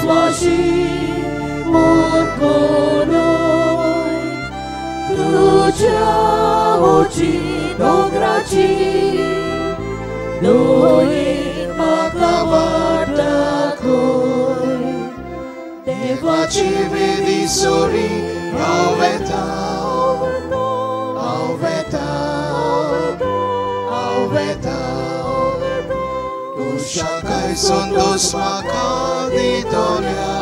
विश्वासी मूर्ख न्हय तुज्या उची दोंगराची दोळीन म्हाका वाट दाखय देवाची वेदी सोरी हांव वेता हांव वेता हांव वेता तुज्या संतोष म्हाका दितल्या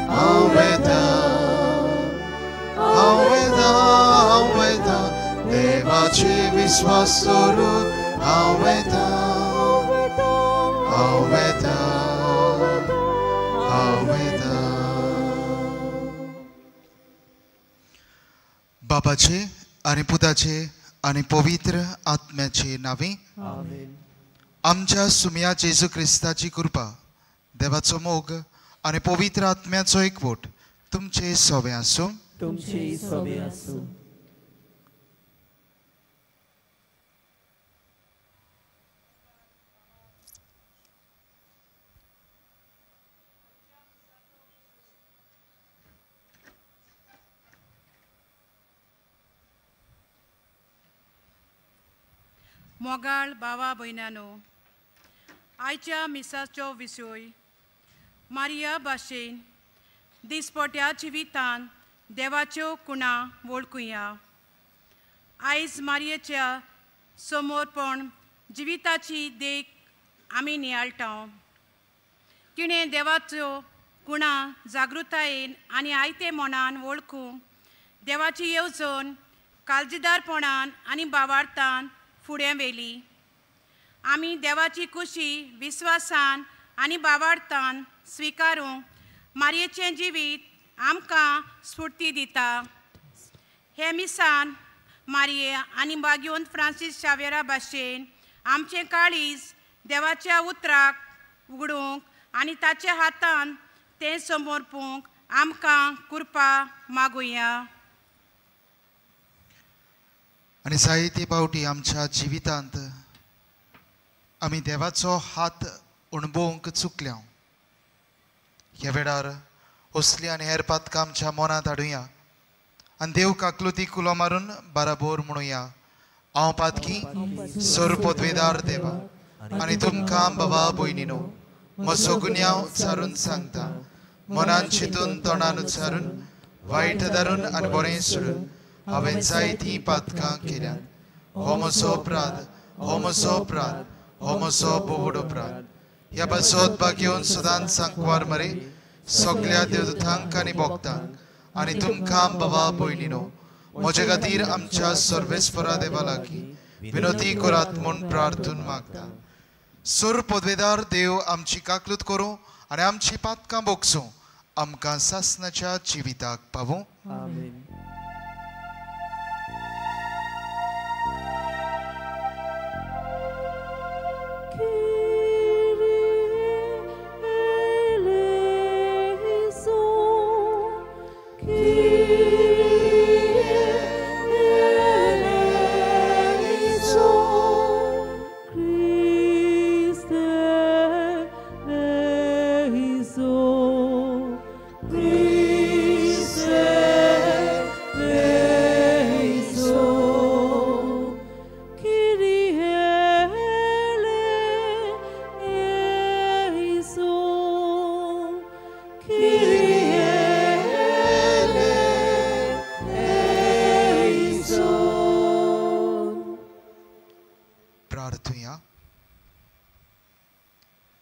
हांव वेता हांव वेता हांव वेता देवाचे विश्वास दवरून हांव वेता हांव वेता हांव वेता. बाबाचे आनी पुताचे आनी पवित्र आत्म्याचे नांवे आमेन. आमच्या सुमया जेजू क्रिस्ताची कृपा, देवाचो मोग आनी पवित्र आत्म्याचो एकवट तुमचे सोवे आसूं. तुमचे सोवे आसूं. मोगाळ भावा भयणानो, आयच्या मिसाचो विशय मारिया भाशेन दिसपट्या जिवितान देवाच्यो कुणा वळखुया. आयज मारियेच्या समर्पण जिविताची देख आमी नियाळटा. तिणें देवाच्यो कुणा जागृतायेन आनी आयते मनान वळखूंक देवाची येवजण काळजीदारपणान आनी बावार्थान फुडें व्हेली. आमी देवाची खुशी विस्वासान आनी बावार्थान स्विकारूंक मारयेचें जिवीत आमकां स्फुर्ती दिता. हे मिसान मारये आनी बाग्योन फ्रांसीस शावेरा भाशेन आमचें काळीज देवाच्या उतराक उगडूंक आनी ताच्या हातान तें समर्पूंक आमकां कृपा मागुया. आनी जायते पावटी आमच्या जिवितांत आमी देवाचो हात अणभवंक चुकल्या. ह्या वेळार असली आनी हेर पातकां आमच्या मनांत हाडुया आनी देव काकलुती कुलो मारून बाराबोर म्हणुया, हांव पातकी सर पदवेदार देवा आनी तुमकां बाबा भयणीनो म्हजो गुन्यांव उच्चारून सांगता, मनान चिंतून तोंडान उच्चारून वायट धरून आनी बरें सोडून हांवें जायतीं पातकां केल्यात. हो म्हजो अपराध, हो म्हजो अपराध, हो म्हजो बोवड अपराध. ह्या पासत भाग्योवन सदांच सांकवार मरे सगल्या देवदूतांक आनी भक्तांक आनी तुमकां बाबा भयणीनो म्हजे खातीर आमच्या सर्वेस्परा देवा लागीं विनोती करात म्हूण प्रार्थून मागता. सर पदवेदार देव आमची काकलूत करूं आनी आमची पातकां भोगसूं, आमकां सासणाच्या जिविताक पावूं. आमेन.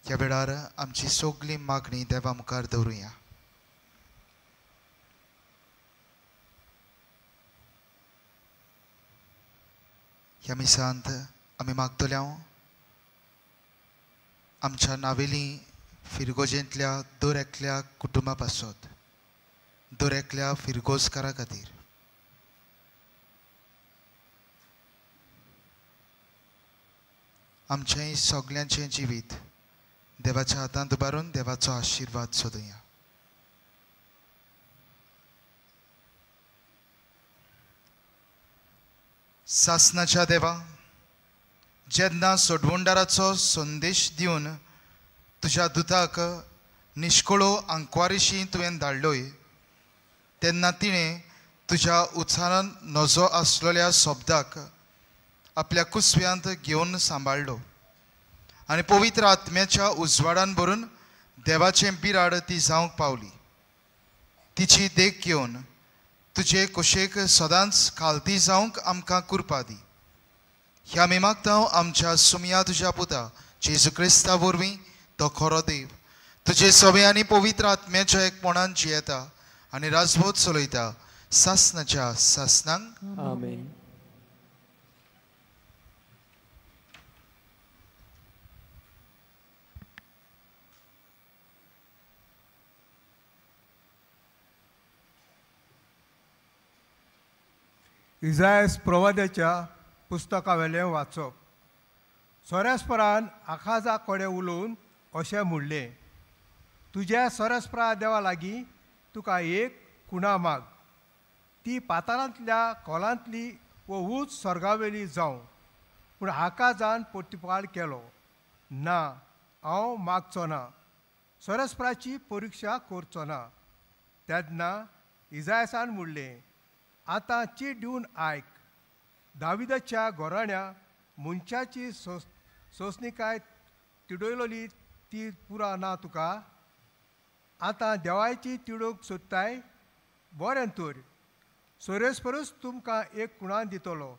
ह्या वेळार आमची सगळी मागणी देवा मुखार दवरुया. ह्या मिसांत आमी मागतल्या आमच्या नावेली फिरगोजेंतल्या दर एकल्या कुटुंबा पासत, दर एकल्या फिरगोजकारा खातीर. आमचें सगल्यांचें जिवीत देवाच्या हातांत उबारून देवाचो आशिर्वाद सोदुया. सासणाच्या देवा, जेन्ना सोडवणदाराचो संदेश दिवन तुज्या दुताक निश्कळो आंकवारीशी तुवें धाडलोय तेन्ना तिणें तुज्या उच्चारान नजो आसलेल्या शब्दाक आपल्या कुसव्यांत घेवन सांबाळ्ळो आनी पवित्र आत्म्याच्या उजवाडान भरून देवाचें बिराड ती जावंक पावली. तिची देख घेवन तुजे कुशेक सदांच खालती जावंक आमकां कृपा दी. ह्या आमी मागता आमच्या सुमया तुज्या पुता जेजू क्रिस्ता वरवीं, तो खरो देव तुजे सवे आनी पवित्र आत्म्याच्या एकपणान जियेता आनी राजवत चलयता सासनाच्या सासनांक. आमेन. इजायस प्रवाद्याच्या पुस्तकावेलें वाचप. सोरेस्परान आखाजा कडेन उलोवन अशें म्हणलें, तुज्या सोरेस्परा देवा लागीं तुका एक खुणा माग, ती पाताळांतल्या खोलांतली वो ऊंच स्वर्गावेली जावं. पूण आकाजान प्रतिपाल केलो, ना, हांव मागचो ना, सोरेस्पराची परिक्षा करचो ना. तेन्ना इजायसान म्हणलें, आतां चीट दिवन आयक, दाविदाच्या घराण्या मनशाची सोंसणीकाय तिडयलोली ती पुरा ना तुका. आतां देवाची तिडोवंक सोदताय, बरें तर सोरेस्परूच तुमकां एक खुणान दितलो.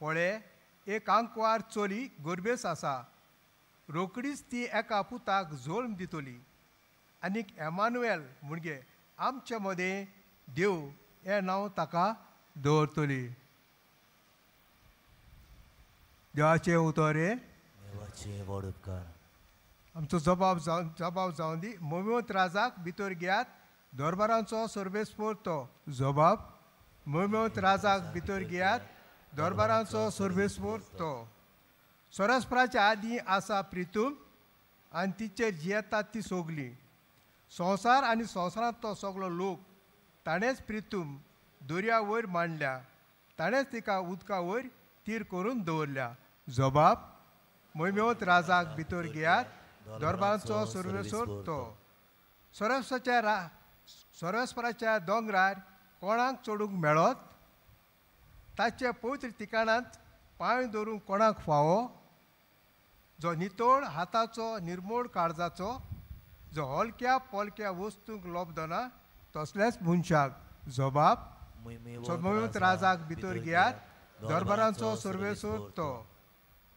पळय, एक आंकवार चली गोरबेस आसा, रोकडीच ती एका पुताक जल्म दितली आनीक एमानुएल म्हणजे आमचे मदें देव हें नांव ताका दवरतली. देवाचें उतर हें. देवाचें व्हड उपकार. आमचो जबाब जावन दी. मोमिवंत राजाक भितर घेयात, दरबारांचो सर्वेस्पोर तो. जबाब मोमिवंत राजाक भितर घेयात, दरबारांचो सर्वेस्पोर तो. सोरस्पराच्या आदीं आसा प्रितूम आनी तिचेर जियेतात ती सोगली. संवसार आनी संवसारांत तो सगलो लोक ताणेंच प्रितूम दर्या वयर मांडल्या, ताणेंच तिका उदका वयर तीर करून दवरल्या. जबाब मोहिमेवंत राजाक भितर घेयात, दरबाराचो सर्वेस्पर तो. सर्वेस्पराच्या दोंगरार कोणाक चडूंक मेळत, ताचे पवित्र ठिकाणांत पांय दवरूंक कोणाक फावो? जो नितळ हाताचो निर्मोळ काळजाचो, जो हलक्या पोलक्या वस्तूंक लोबदना तसल्याच मनशाक. जबाब मोहिमेवंत राजाक भितर घेयात, दरबारांचो सर्वेस्पर तो.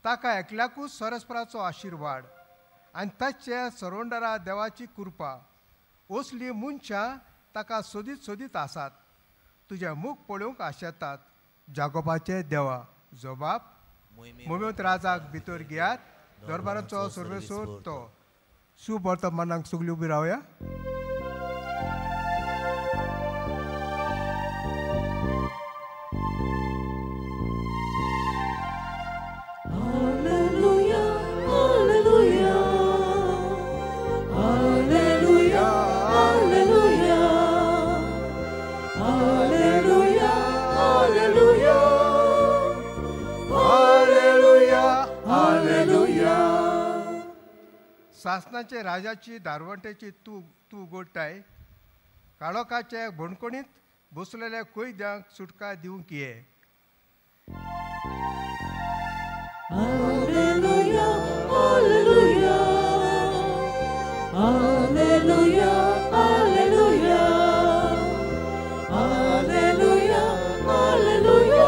ताका एकल्याकूच सरस्पराचो आशिर्वाद आनी ताचे सरवंडरा देवाची कृपा. असली मनशां ताका सोदीत सोदीत आसात, तुजें मुख पळोवंक आशेतात जागोपाचे देवा. जबाब मोहिमेवंत राजाक भितर घेयात, दरबारांचो सर्वेस्पर तो. सुवर्तमानाक सगळीं उबी रावया. सासनाचे राजाची दारवंटेची तूं तूं उगडटाय, काळोखाचे बणकोणीत बसलेल्या कैद्यांक सुटका दिवंक ये. Hallelujah, hallelujah, hallelujah, hallelujah, hallelujah, hallelujah,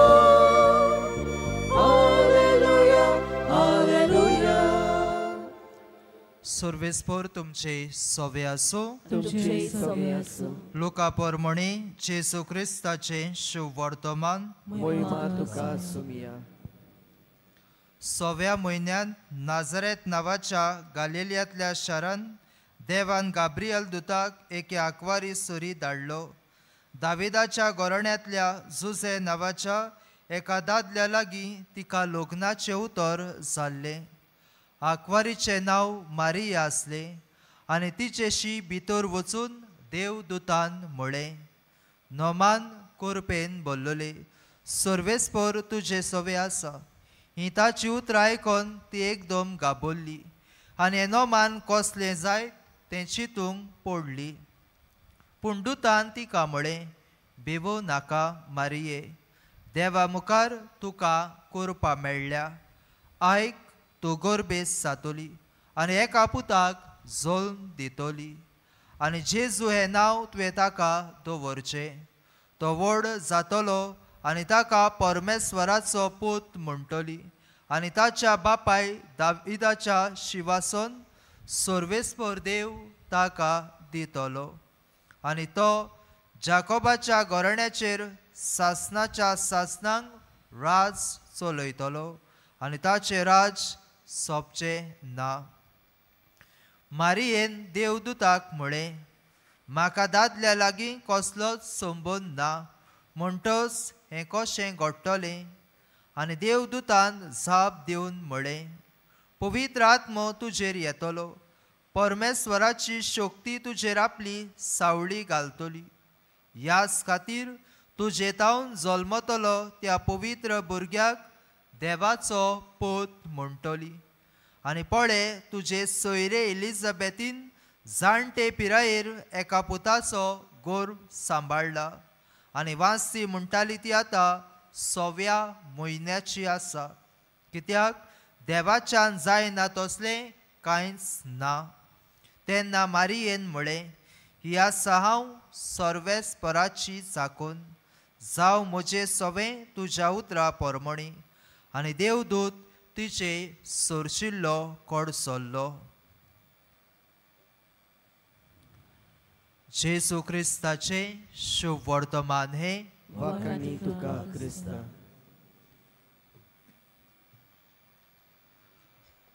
hallelujah, hallelujah. सर्वेस्पोर तुमचे सवे आसो. तुमचे सवे आसो. लुका परमणी जेजू क्रिस्ताचे शुभवर्तमान. मोहिमा तुका सुमिया. सव्या म्हयन्यांत नाझरेत नांवाच्या गालिलियांतल्या शारान देवान गाब्रियल दुताक एके आंकवारी सुरी धाडलो. दाविदाच्या घराण्यांतल्या जुझे नांवाच्या एका दादल्या लागीं तिका लग्नाचें उतर जाल्लें. आंकवारीचें नांव मारिया आसलें आनी तिचेशी भितर वचून देवदूतान म्हळें, नोमान कोरपेन बोल्लोले, सर्वेस्पोर तुजे सवे आसा. ही ताची उतरां आयकोन ती एकदम गाबोल्ली आनी हें नोमान कसलें जायत तें चिंतूंक पडली. पूण दुतान तिका म्हळें, भिवो नाका मारिये, देवा मुखार तुका कृपा मेळ्ळ्या. आयक, तूं गोरबेस जातली आनी एका पुताक जल्म दितली आनी जेजू हें नांव तुवें ताका दवरचें. तो व्हड जातलो आनी ताका परमेश्वराचो पूत म्हणटली आनी ताच्या बापाय दाविदाच्या शिवासन सर्वेस्पर देव ताका दितलो आनी तो जाकोबाच्या घराण्याचेर सासनाच्या सासनांक राज चलयतलो आनी ताचें राज सोंपचें ना. मारियेन देवदूताक म्हळें, म्हाका दादल्या लागीं कसलोच संबंद ना, म्हणटच हें कशें घडटलें? आनी देवदूतान जाप दिवन म्हळें, पवित्र आत्मो तुजेर येतलो, परमेश्वराची शक्ती तुजेर आपली सावळी घालतली. ह्याच खातीर तुजे तावन जल्मतलो त्या पवित्र भुरग्याक देवाचो पूत म्हणटली. आनी पळय, तुजे सोयरे एलिझाबेथीन जाणटे पिरायेर एका पुताचो गोर्भ सांबाळ्ळा आनी वांसी म्हणटाली ती आतां 6व्या म्हयन्याची आसा, कित्याक देवाच्यान जायना तसलें कांयच ना. तेन्ना मारियेन म्हळें, ही आसा हांव सर्वेस्पराची चाकून, जावं म्हजें सवें तुज्या उतरा परमणी. आनी देवदूत तिचे सोरशिल्लो कडसल्लो. जेजू क्रिस्ताचें शुभ वर्तमान हें. वाखाणी तुका क्रिस्ता.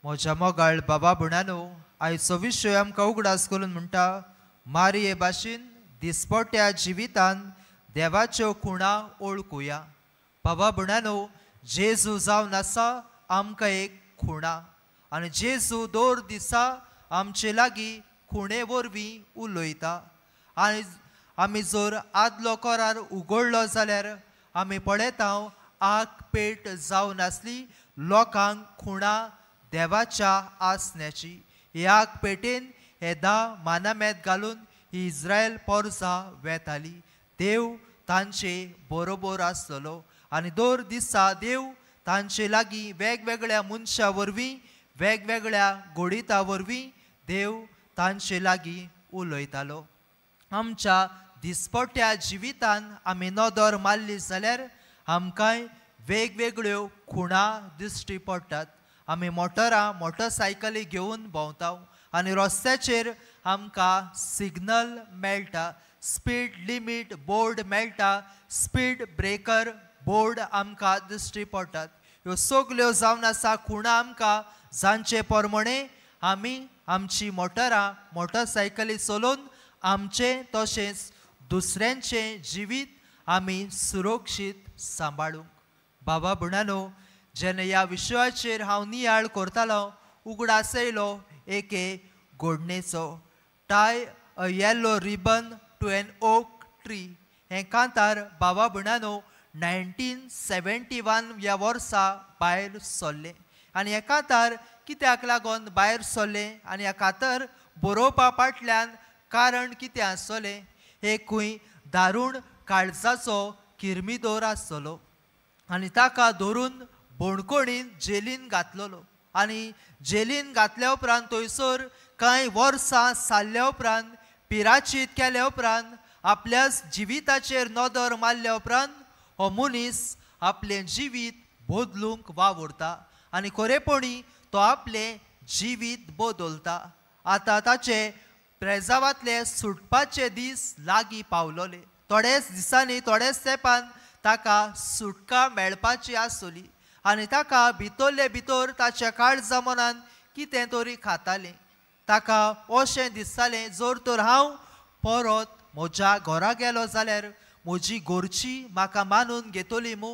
म्हज्या मोगाळ बाबा भयणांनो, आयचो विशय आमकां उगडास करून म्हणटा, मारिये भाशेन दिसपट्ट्या जिवितान देवाच्यो खुणा ओळखुया. बाबा भयणांनो, जेजू जावन आसा आमकां एक खुणा आनी जेजू दर दिसा आमचे लागीं खुणे वरवीं उलयता. आनी आमी जर आदलो करार उगडलो जाल्यार आमी पळयता आग पेट जावन आसली लोकांक खुणा देवाच्या आसण्याची. ही आग पेटेन हे 10 मानामेत घालून ही इस्रायल पोरसा वेताली. देव तांचे बरोबर आसतलो आनी दर दिसा देव तांचे लागीं वेगवेगळ्या मनशां वरवीं वेगवेगळ्या घोडिता वरवीं देव तांचे लागीं उलयतालो. आमच्या दिसपट्ट्या जिवितान आमी नदर मारली जाल्यार आमकांय वेगवेगळ्यो खुणा दिश्टी पडटात. आमी मोटरां मोटरसायकली घेवन भोंवता आनी रस्त्याचेर आमकां सिग्नल मेळटा, स्पीड लिमीट बोर्ड मेळटा, स्पीड ब्रेकर बोर्ड आमकां दिश्टी पडटात. ह्यो सगल्यो जावन आसा खुणा आमकां, जांचे प्रमाणे आमी आमची मोटरां मोटरसायकली चलोवन आमचें तशेंच दुसऱ्यांचें जिवीत आमी सुरक्षीत सांबाळूंक. बाबा भयणांनो, जेन्ना ह्या विशयाचेर हांव नियाळ करतालो उगडास येयलो एके घडणेचो. Tie a yellow ribbon to an oak tree हें कांतार बाबा भयणांनो 1971 ह्या वर्सा भायर सरलें. आनी हें कांतार कित्याक लागून भायर सरलें आनी ह्या कांतार बरोवपा फाटल्यान कारण कितें आसतलें, हे खंय दारूण काळजाचो किर्मिदोर आसतलो आनी ताका धरून बणकोणीन जेलीन घातलेलो. आनी जेलीन घातल्या उपरांत थंयसर कांय वर्सां सारल्या उपरांत पिराचीत केल्या उपरांत आपल्या जिविताचेर नदर मारल्या उपरांत हो मनीस आपलें जिवीत बदलूंक वावुरता आनी खरेपणी तो आपलें जिवीत बदलता. आतां ताचे प्रेजावांतले सुटपाचे दीस लागीं पावलोले. थोडेच दिसांनी थोडेच तेंपान ताका सुटका मेळपाची आसली आनी ताका भितरले भितर ताच्या काळजा मनान कितें तरी खातालें. ताका अशें दिसतालें, जर तर हांव परत म्हज्या घरा गेलो जाल्यार म्हजी घरची म्हाका मानून घेतली मू,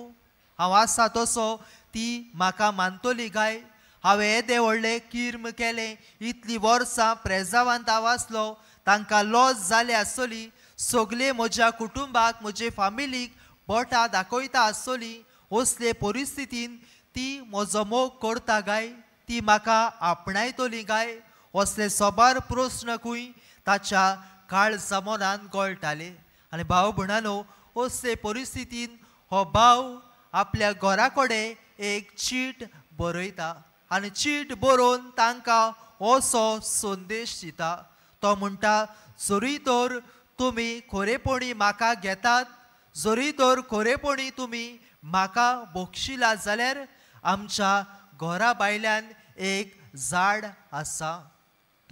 हांव आसा तसो ती म्हाका मानतली काय? हांवें येदें व्हडलें किर्म केलें, इतलीं वर्सां प्रेजावांत हांव आसलो, तांकां लॉस जाली आसतली, सगळे म्हज्या कुटुंबाक म्हजे फामिलीक बोटां दाखयता आसतली, असले परिस्थितीन ती म्हजो मोग करता काय? ती म्हाका आपणायतली काय? असले सोबार प्रस्न खंय ताच्या काळजा मनान गळटाले. आनी भाव भयणांनो, असले परिस्थितीन हो भाव आपल्या घरा कडेन एक चीट बरयता आनी चीट बरोवन तांकां असो संदेश दिता. तो म्हणटा, जरी तर तुमी खरेपणी म्हाका घेतात, जरी तर खरेपणी तुमी म्हाका बक्षिला जाल्यार आमच्या घरा भायल्यान एक झाड आसा,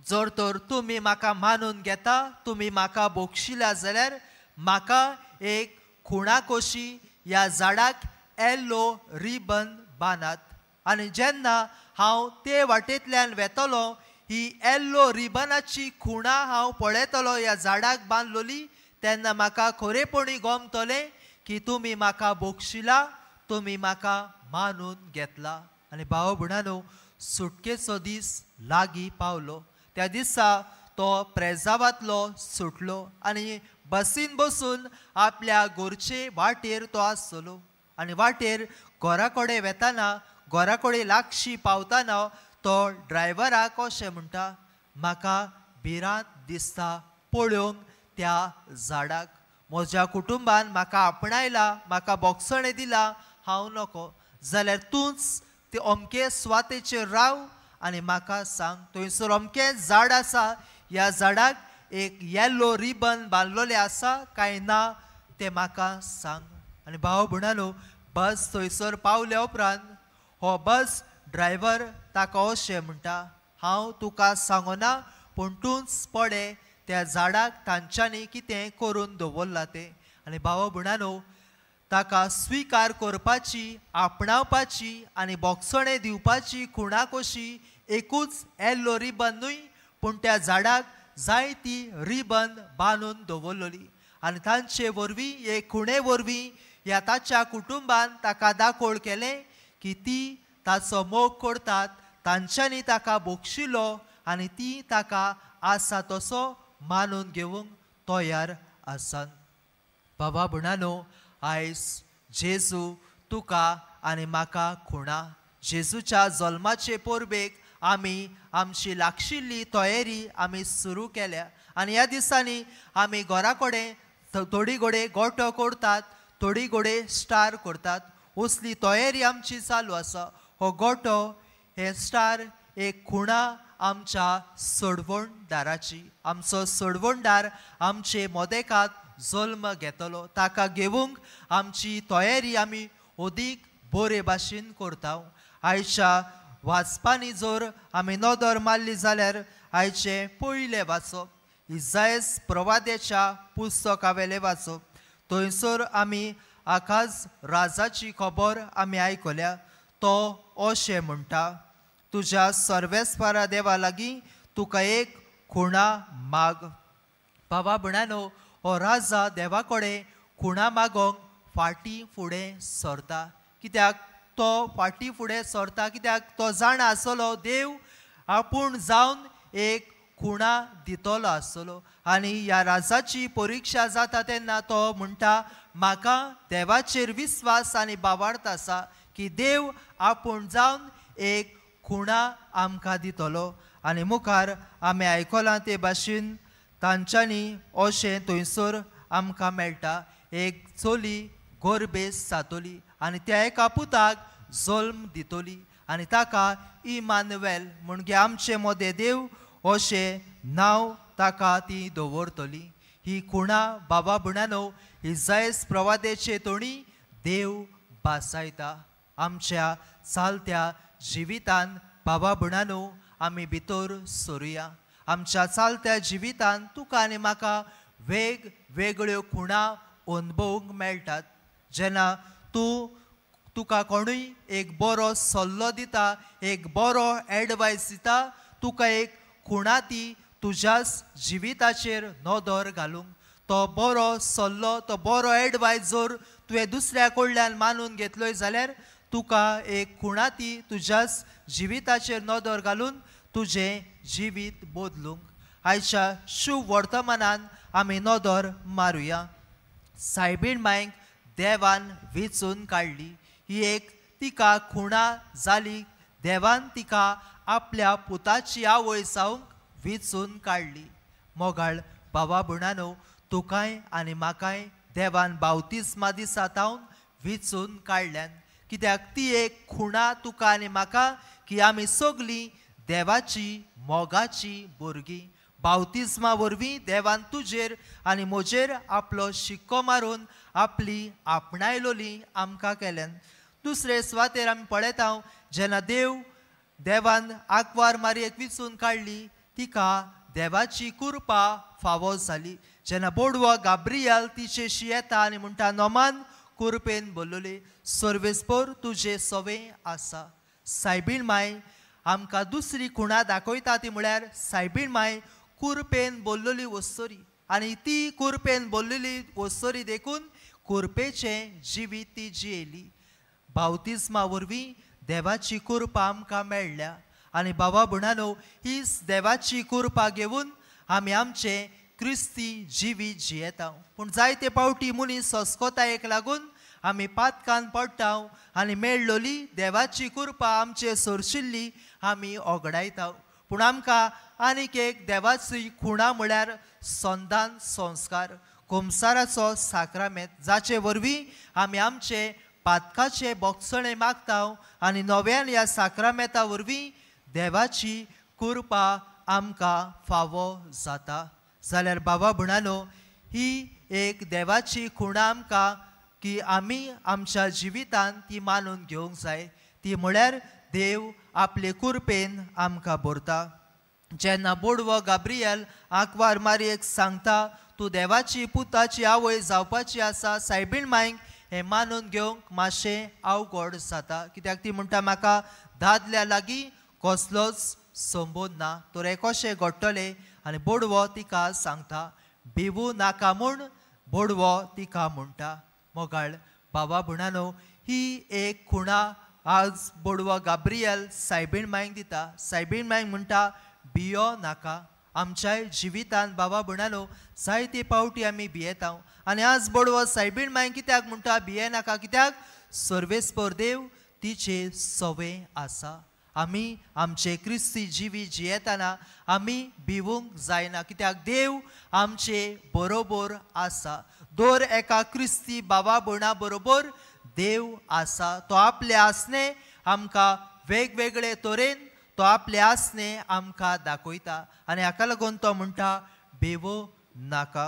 जर तर तुमी म्हाका मानून घेता, तुमी म्हाका बक्षिला जाल्यार म्हाका एक खुणा कशी ह्या झाडाक येल्लो रिबन बांदात आनी जेन्ना हांव ते वाटेंतल्यान वेतलो ही येल्लो रिबनाची खुणा हांव पळयतलो ह्या झाडाक बांदलोली, तेन्ना म्हाका खरेपणी गमतलें की तुमी म्हाका बक्षिला, तुमी म्हाका मानून घेतला. आनी भाव भयणांनो, सुटकेचो दीस लागीं पावलो. त्या दिसा तो प्रेजावांतलो सुटलो आनी बसीन बसून आपल्या घरचे वाटेर तो आसलो. आनी वाटेर घरा कडेन वेताना, घरा कडेन लागशी पावताना तो ड्रायव्हराक अशें म्हणटा, म्हाका भिरांत दिसता पळोवंक त्या झाडाक, म्हज्या कुटुंबान म्हाका आपणायला, म्हाका बोगसणें दिला, हांव नको, जाल्यार तूंच ते अमके सुवातेचेर राव आनी म्हाका सांग, थंयसर अमकें झाड आसा, ह्या झाडाक एक येल्लो रिबन बांदलेलें आसा काय ना तें म्हाका सांग. आनी भाव भयणांनो, बस थंयसर पावल्या उपरांत हो बस ड्रायव्हर ताका अशें म्हणटा, हांव तुका सांगना पूण तूंच पळय त्या झाडाक तांच्यांनी कितें करून दवरलां तें. आनी भाव भयणांनो, ताका स्विकार करपाची, आपणावपाची आनी बोगसणें दिवपाची खुणा कशी एकूच येल्लो रिबन न्हय, पूण त्या झाडाक जायती रिबन बांदून दवरलेली आनी तांचे वरवीं, हे खुणे वरवीं ह्या ताच्या कुटुंबान ताका दाखोवण केलें की ती ताचो मोग करतात, तांच्यांनी ताका बक्षिलो आनी ती ताका आसा तसो मानून घेवंक तयार आसात. बाबा भयणांनो, आयज जेजू तुका आनी म्हाका खुणा, जेजूच्या जल्माचे परबेक आमी आमची लागशिल्ली तयारी आमी सुरू केल्या आनी ह्या दिसांनी आमी घरा कडेन थोडी घडे गोटो करतात, थोडी घडे स्टार करतात, असली तयारी आमची चालू आसा. हो गोटो हे स्टार एक खुणा आमच्या सोडवणदाराची, आमचो सोडवणदार आमचे मदेकात जल्म घेतलो, ताका घेवंक आमची तयारी आमी अदीक बरे भाशेन करता. आयच्या वाचपांनी जर आमी नदर मारली जाल्यार आयचें पयलें वाचप इजायस प्रवाद्याच्या पुस्तकावेलें वाचप, थंयसर आमी आकाज राजाची खबर आमी आयकल्या. तो अशें म्हणटा, तुज्या सर्वेस्परा देवा लागीं तुका एक खुणा माग. बाबा भयणांनो, हो राजा देवा कडेन खुणा मागोंक फाटीं फुडें सरता. कित्याक तो फाटीं फुडें सरता? कित्याक तो जाणा आसलो देव आपूण जावन एक खुणा दितलो आसलो. आनी ह्या राजाची परिक्षा जाता तेन्ना तो म्हणटा, म्हाका देवाचेर विस्वास आनी बावार्थ आसा की देव आपूण जावन एक खुणा आमकां दितलो. आनी मुखार आमी आयकलां ते भाशेन तांच्यांनी अशें थंयसर आमकां मेळटा, एक चली गोरबेस जातली आनी त्या एका पुताक जल्म दितली आनी ताका इमानुएल म्हणजे आमचे मदें देव अशें नांव ताका ती दवरतली. ही खुणा बाबा भयणांनो इजायस प्रवादेचे तोणी देव भासायता. आमच्या चालत्या जिवितान बाबा भयणांनो आमी भितर सरुया. आमच्या चालत्या जिवितान तुका आनी म्हाका वेगवेगळ्यो खुणा अनुभवूंक मेळटात. जेन्ना तूं तुका कोणूय एक बरो सल्लो दिता, एक बरो एडवायस दिता, तुका एक खुणा ती तुज्याच जिविताचेर नदर घालूंक, तो बरो सल्लो, तो बरो एडवायस जर तुवें दुसऱ्या कडल्यान मानून घेतलोय जाल्यार तुका एक खुणा ती तुज्याच जिविताचेर नदर घालून तुजें जिवीत बदलूंक. आयच्या शुभ वर्तमानान आमी नदर मारुया. सायबीण मायक देवान वेंचून काडली, ही एक तिका खुणा जाली. देवान तिका आपल्या पुताची आवय जावंक विचून काडली. मोगाळ बाबा भयणानो, तुकाय आनी म्हाकाय देवान बावतिस्मा दिसा तावन विचून काडल्यान, कित्याक ती एक खुणा तुका आनी म्हाका की आमी सगलीं देवाची मोगाची भुरगीं. बावतिस्मा वरवीं देवान तुजेर आनी म्हजेर आपलो शिक्को मारून आपली आपणायलोली आमकां केल्यान. दुसरे सुवातेर आमी पळयता जेन्ना देवान आंकवार मारयेक विचून काडली तिका देवाची कृपा फावो जाली. जेन्ना बोडवो गाब्रियल तिचेशी येता आनी म्हणटा, नोमान कुरपेन बोल्लोले, सर्वेस्पर तुजे सवे आसा. सायबीण माय आमकां दुसरी खुणा दाखयता ती म्हळ्यार सायबीण माय कुरपेन बोल्लोली वस्तोरी, आनी ती कुरपेन बोल्लेली वस्तोरी देखून कुरपेचें जिवीत ती जियेली. बावतिस्मा वरवीं देवाची कृपा आमकां मेळ्ळ्या आनी बाबा भयणानो, हीच देवाची कृपा घेवन आमी आमचें क्रिस्ती जिवीत जियेता. पूण जायते पावटी मनीस संस्कृतायेक लागून आमी पातकान पडटा आनी मेळ्ळोली देवाची कृपा आमचे सोरशिल्ली आमी ओगडायता. पूण आमकां आनीक एक देवाची खुणा म्हळ्यार संदान संस्कार, कुमसाराचो साक्रामेंत, जाचे वरवीं आमी आमचे पातकाचे बोगसणे मागता आनी नव्यान ह्या साक्रामेंता वरवीं देवाची कृपा आमकां फावो जाता. जाल्यार बाबा भयणानो, ही एक देवाची खुणा आमकां की आमी आमच्या जिवितान ती मानून घेवंक जाय. ती म्हळ्यार देव आपले कुरपेन आमकां भरता. जेन्ना बोडवो गाब्रियल आंकवार मारयेक सांगता, तूं देवाची पुताची आवय जावपाची आसा, सायबीण मायक हें मानून घेवंक मातशें अवघड जाता, कित्याक ती म्हणटा म्हाका दादल्या लागीं कसलोच संबोध ना, तर हें कशें घडटलें? आनी बोडवो तिका सांगता भिवू नाका म्हूण बोडवो तिका म्हणटा. मोगाळ बाबा भयणानो, ही एक खुणा आज बोडवो गाब्रियल सायबीण मायक दिता. सायबीण मायक म्हणटा भियो नाका. आमच्याय जिवितान बाबा भयणानो जायते पावटी आमी भियेता आनी आज बोडवो सायबीण मायक कित्याक म्हणटा भिये नाका? कित्याक सर्वेस्पर देव तिचे सवे आसा. आमी आमचे क्रिस्ती जिवीत जियेतना आमी भिवूंक जायना, कित्याक देव आमचे बरोबर आसा. दर एका क्रिस्ती बाबा भयणा बरोबर देव आसा. तो आपले आसणे आमकां वेगवेगळे तरेन तो आपले आसणे आमकां दाखयता आनी हाका लागून तो म्हणटा भिवू नाका.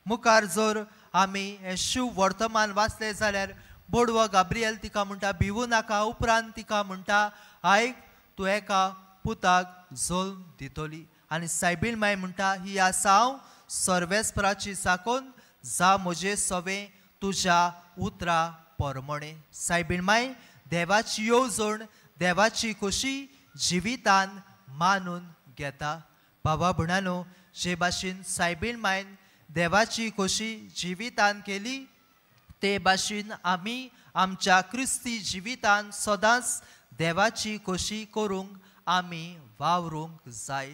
मुखार जर आमी हें शुभ वर्तमान वाचलें जाल्यार बोडवो गाब्रियल तिका म्हणटा भिवू नाका. उपरांत तिका म्हणटा आयक, तूं एका पुताक जल्म दितली. आनी सायबीण माय म्हणटा ही आसा हांव सर्वेस्पराची साकोन, जा म्हजे सवे तुज्या उतरा परमणे. सायबीण माय देवाची येवजण, देवाची खोशी जिवितान मानून घेता. बाबा भयणानो, जे भाशेन सायबीण मायन देवाची खोशी जिवितान केली ते भाशेन आमी आमच्या क्रिस्ती जिवितान सदांच देवाची खोशी करूंक आमी वावरूंक जाय.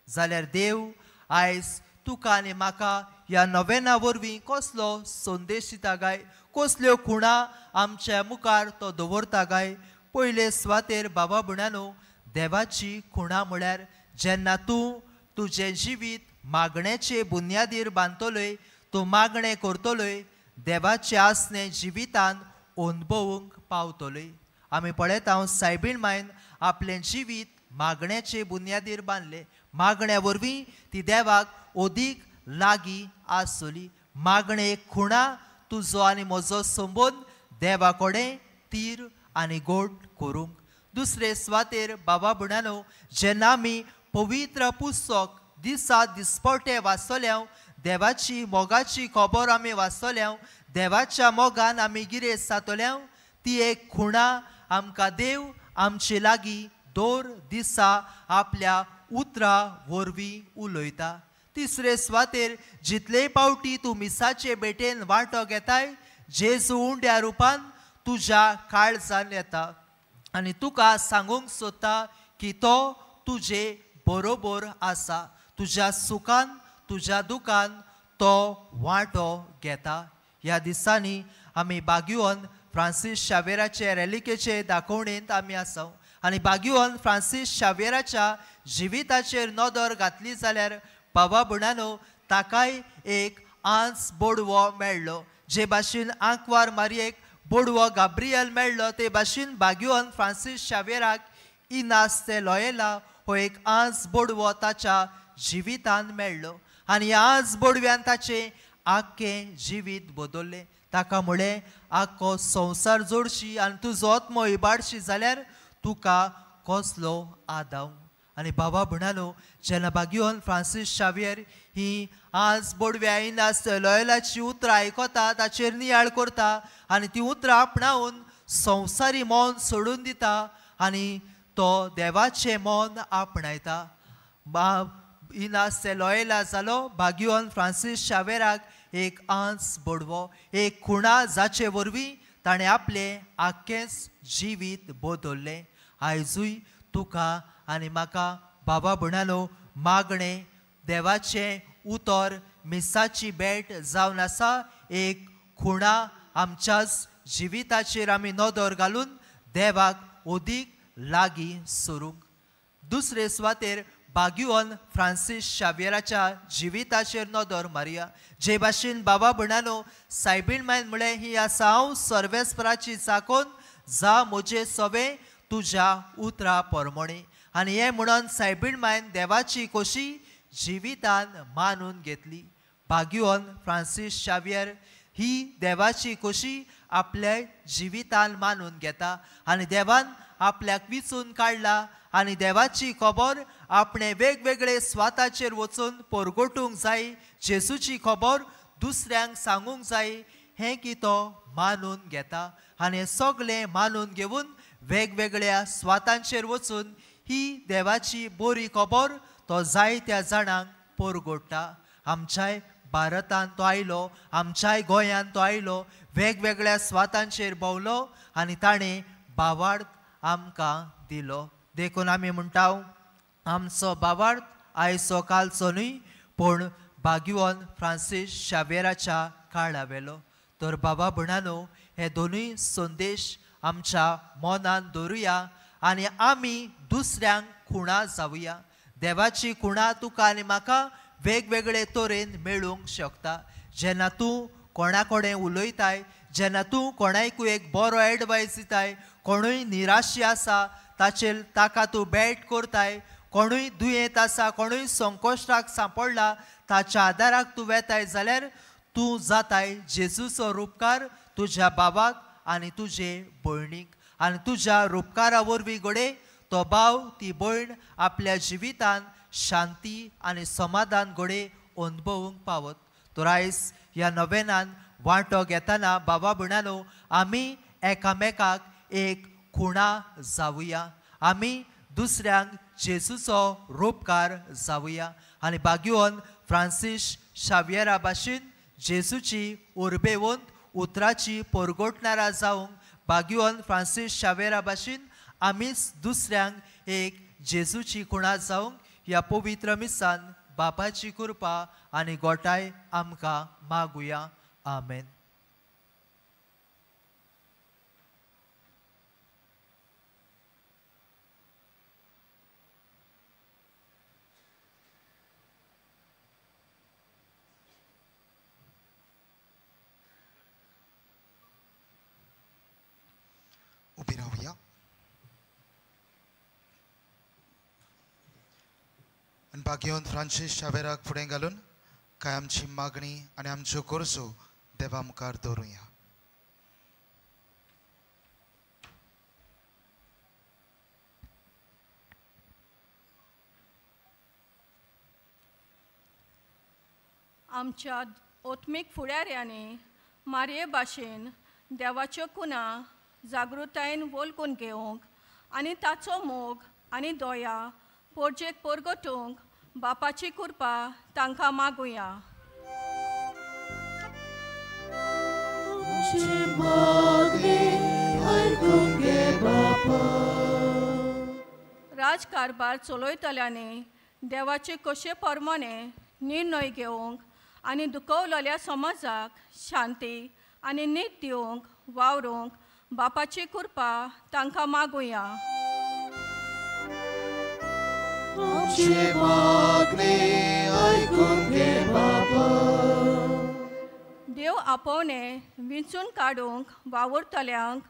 जाल्यार देव आयज तुका आनी म्हाका ह्या नवेना वरवीं कसलो संदेश दिता काय, कसल्यो खुणा आमच्या मुखार तो दवरता काय? पयले सुवातेर बाबा भयणानो, देवाची खुणा म्हळ्यार जेन्ना तूं तुजें जिवीत मागण्याचे बुन्यादीर बांदतलोय, तूं मागणें करतलोय, देवाचे आसणे जिवितान अनुभवूंक पावतलोय. आमी पळयता सायबीण मायन आपलें जिवीत मागण्याचे बुन्यादीर बांदलें. मागण्या वरवीं ती देवाक अदीक लागीं आसली. मागणे खुणा तुजो आनी म्हजो संबंद देवा कडेन तीर आनी गोड करूंक. दुसरे सुवातेर बाबा भयणानो, जेन्ना आमी पवित्र पुस्तक दिसा दिसपटे वाचतले, देवाची मोगाची खबर आमी वाचतले, देवाच्या मोगान आमी गिरेस्त जातले, ती एक खुणा आमकां देव आमचे लागीं दर दिसा आपल्या उतरा वरवीं उलयता. तिसरे सुवातेर जितले पावटी तूं मिसाचे भेटेन वांटो घेताय, जेजू उंड्या रुपान तुज्या काळजान येता आनी तुका सांगूंक सोदता की तो तुजे बरोबर आसा. तुज्या सुखान तुज्या दुखान तो वांटो घेता. ह्या दिसांनी आमी बागियोन फ्रांसीस शावेराचे रेलिकेचे दाखोवणेंत आमी आसा आनी बाग्युवन फ्रांसीस शाव्येराच्या जिविताचेर नदर घातली जाल्यार बाबा भयणानो ताकाय एक आंस बोडवो मेळ्ळो. जे भाशेन आंकवार मारयेक बोडवो गाब्रियल मेळ्ळो ते भाशेन बाग्युवन फ्रांसीस शाव्येराक इनास ते लॉयला हो एक आंस बोडवो ताच्या जिवितान मेळ्ळो आनी ह्या आंस बोडव्यान ताचें आख्खें जिवीत बदल्लें. ताका म्हळें आख्खो संवसार जोडशी आनी तुजो आत्मो इबाडशी जाल्यार तुका कसलो आदाव. आनी बाबा म्हणालो जेन्ना बाग्युवन फ्रांसीस शाव्येर ही आज बोडव्या इनास लॉयलाची उतरां आयकता, ताचेर नियाळ करता आनी ती उतरां आपणावन संवसारी मन सोडून दिता आनी तो देवाचें मन आपणायता. इनास लॉयला जालो बाग्युवन फ्रांसीस शाव्येराक एक आंस बोडवो, एक खुणा जाचे वरवीं ताणें आपलें आख्खेंच जिवीत बदल्लें. आयजूय तुका आनी म्हाका बाबा म्हणालो मागणें देवाचें उतर मिसाची भेट जावन आसा एक खुणा. आमच्याच जिविताचेर आमी नदर घालून देवाक अदीक लागीं सरूंक. दुसरे सुवातेर बाग्युवन फ्रांसीस शाव्येराच्या जिविताचेर नदर मारया. जे भाशेन बाबा म्हणालो सायबीण मायन म्हळें ही आसा हांव सर्वेस्पराची चाकोन जा म्हजे सवे तुज्या उतरा परमणे. आनी हें म्हणून सायबीण मायन देवाची कशी जिवितान मानून घेतली. बाग्युवन फ्रांसीस शाव्येर ही देवाची कशी आपल्या जिवितान मानून घेता आनी देवान आपल्याक विचून काडला आनी देवाची खबर आपणे वेगवेगळे स्वाताचेर वचून परगटूंक जाय, जेजूची खबर दुसऱ्यांक सांगूंक जाय हें की तो मानून घेता आनी सगळें मानून घेवन वेगवेगळ्या स्वातांचेर वचून ही देवाची बरी खबर तो जायत्या जाणांक परगोडटा. आमच्याय भारतान तो आयलो, आमच्याय गोंयांत तो आयलो, वेगवेगळ्या स्वातांचेर भोंवलो आनी ताणें भावार्थ आमकां दिलो. देखून आमी म्हणटा आमचो भावार्थ आयचो कालचो न्हय पूण बाग्युवन फ्रांसीस शाव्येराच्या काळा वेलो. तर बाबा भयणानो हे दोनूय संदेश आमच्या मनान दवरुया आनी आमी दुसऱ्यांक खुणा जावया. देवाची खुणा तुका आनी म्हाका वेगवेगळे तरेन मेळूंक शकता. जेन्ना तूं कोणा कडेन उलयताय, जेन्ना तूं कोणाकूय एक बरो एडवायस दिताय, कोणूय निराशी आसा ताचेर ताका तूं भेट करताय, कोणूय दुयेंत आसा, कोणूय संकश्टाक सांपडला ताच्या आदाराक तूं वेताय जाल्यार तूं जाताय जेजूचो रुपकार तुज्या बाबाक आनी तुजे भयणीक. आनी तुज्या रुपकारा वरवीं घडये तो भाव ती भयण आपल्या जिवितान शांती आनी समाधान घडये अनुभवूंक पावत. तर आयज ह्या नवेनान वांटो घेतना बाबा भयणानो आमी एकामेकाक एक खुणा जावया, आमी दुसऱ्यांक जेजूचो रुपकार जावया आनी बाग्युवन फ्रांसीस शाव्येरा भाशेन जेजूची उर्बेवंत उतराची परगटणारा जावंक बाग्युवन फ्रांसीस शाव्येरा भाशेन आमीच दुसऱ्यांक एक जेजूची खुणा जावंक ह्या पवित्र मिसान बापाची कृपा आनी गोठाय आमकां मागुया. आमेन. उबी रावया आनी बाग्युवन फ्रांसीस शाव्येराक फुडें घालून काय आमची मागणी आनी आमच्यो गरजो देवा मुखार दवरुया. आमच्या आत्मीक फुडाऱ्यांनी मारये भाशेन देवाच्यो खुणा जागृतायेन वळखून घेवंक आनी ताचो मोग आनी दया पोरजेक परगटूंक बापाची कृपा तांकां मागुया. राजकारभार चलयतल्यांनी देवाचे कशे प्रमाणे निर्णय घेवंक आनी दुखवलेल्या समाजाक शांती आनी नीत दिवंक वावरूंक बापाची कृपा तांकां मागुया. आमचे मागणे आयकून घे बापा. देव आपोवणे विंचून काडूंक वावुरतल्यांक